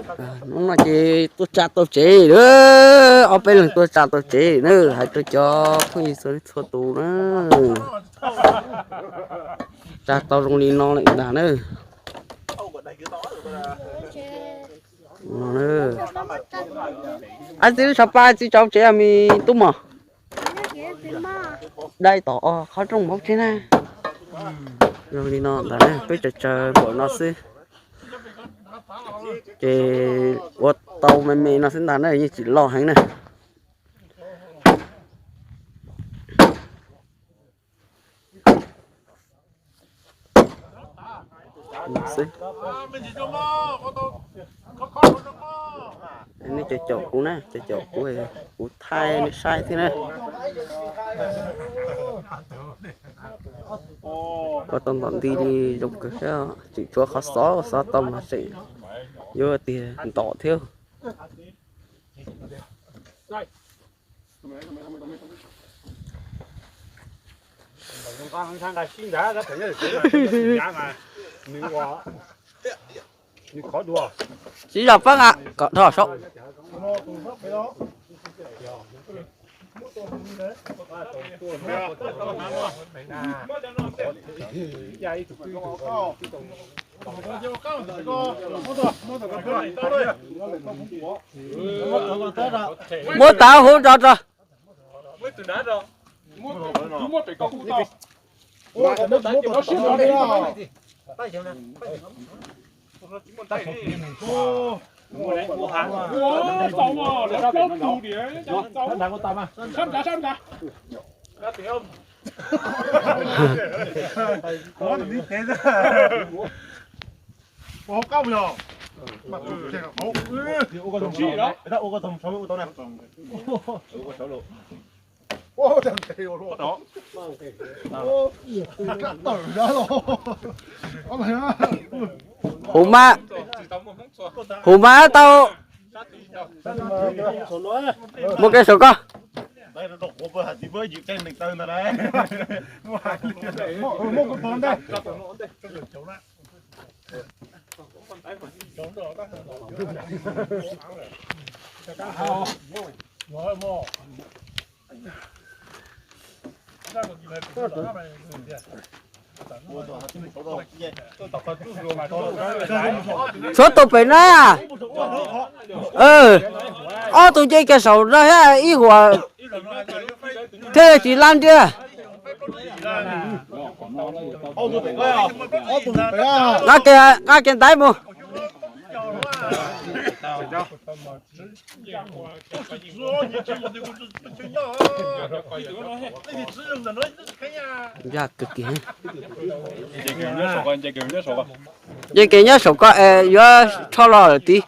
Hnub no ces tuaj tsa tau tsev lawm, ob peb leeg tuaj tsa tau tsev na, hais rau cov phooj ywg txhua leej txhua tus na. Tsa tau zoo li no lawm ntag na. Ab txiv, lub tshav paj txiv tsa tsev me tub mos. Dai tom qhov rooj hauv tsev na. Zoo li no ntag na, peb tsaws tsaws npaum no xwb. Ces ua tau me me no xwb ntag na, yeej tsis loj heev na. Nej caum caum kuv na, caum caum kuv, kuv thaij nej saib thiab na. Ua tau ntom nti li zoo kawg thiab, tseem tshuav qhov xov, xov tau mas tseem yuav tiag ntom thiab. Tsis zam fab a, kom dhau saum. Muab tav huv tso tso. Huv mas, huv mas tau. Muaj kev saum koj. Txhob tu pem na. Ob tug nce kiag saum no thiab ib huam thiaj tsis lab ntiab. Nqa kiag ntaiv mus. Yog kawg kiag. Nce kev nyob saum ko es yuav rho los lawm tid.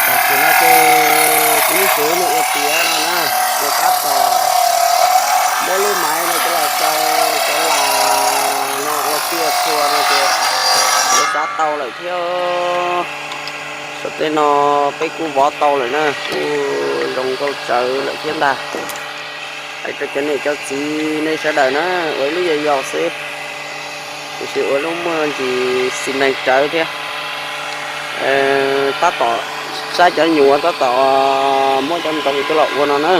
Tam sim no ces kuv ib txwv nws ua tiav no na, ces tab tom muab lub maiv no coj los xaws cov las no ua txhua txhua no ces lawv xav tau lawm thiab. Saum tej no peb kuj vov tau lawm na, kuj zoo nkauj tsawv lawm thiab ntag. Hais rau cov niam cov txiv nej sawv daws na, ua ib lub yog yog xwb, tiam sis ua lub muaj ntsis xis nees tsawv thiab. Tab tom saib cov nyuam tab tom muab cov ntoo coj los ua no na.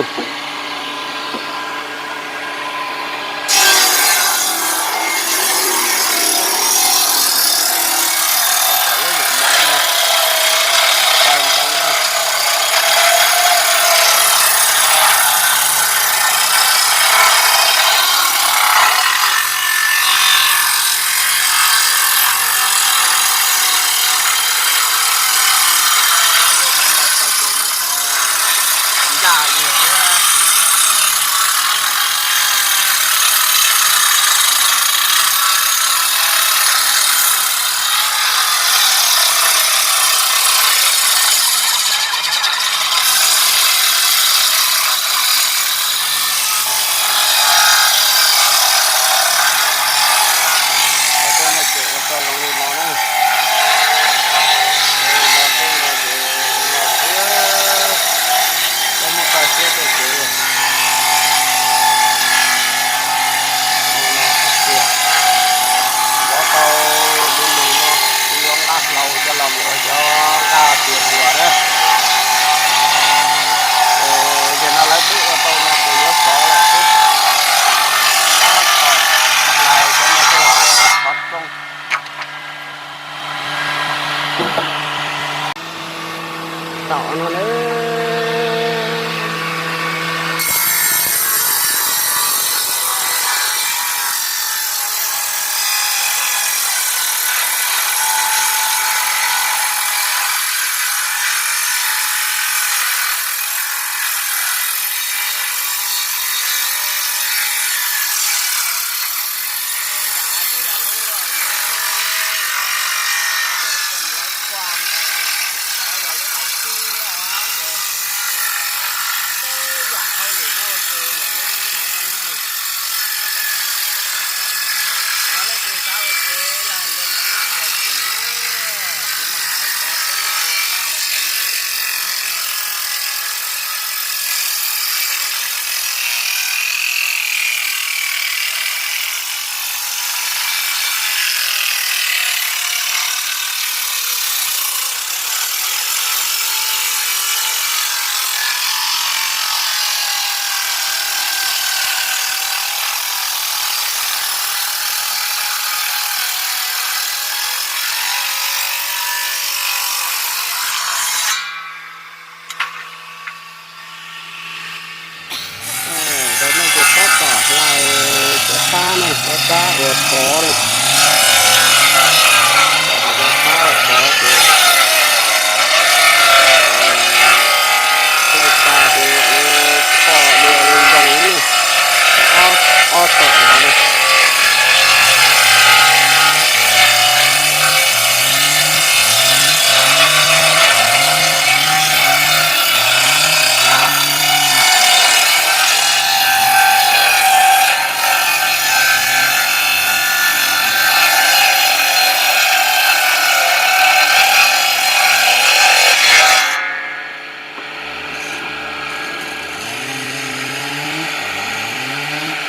Tom no na. Rau nej ces tab tom hlais cov qab ne, cov qab uas khov ne. Cov qab uas khov ces hlais tas ces kho dua zoo ne, ob, ob tom no ne.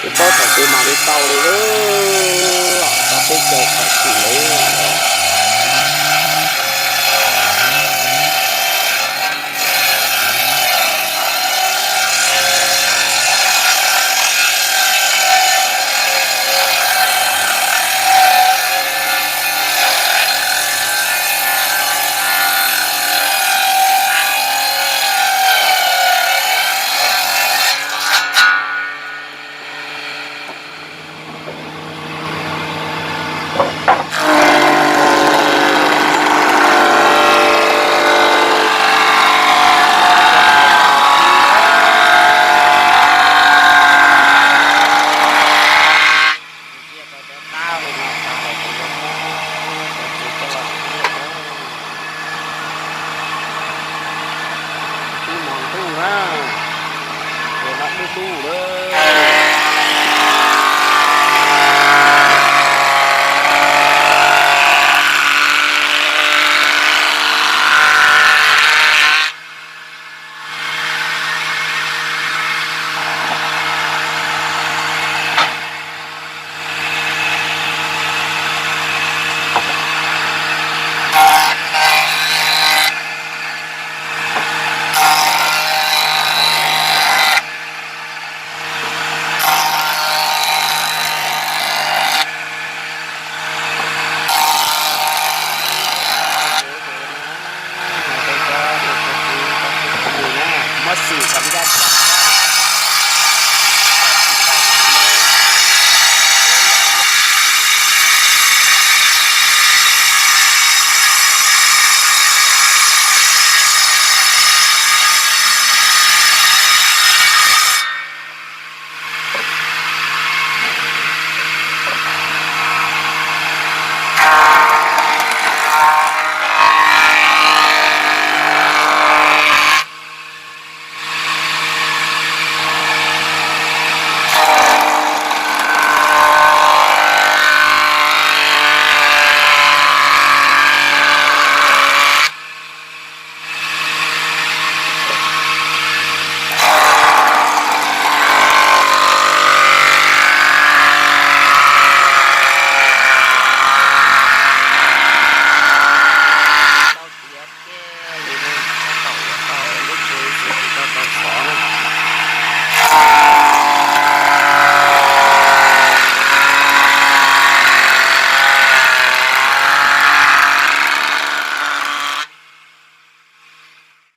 Ces paub thaum twg mam li tau li, los tau peb caug thaum twg li. Ib hmos ntuj na, ces no dub dub lawm. Muab xim kom nco.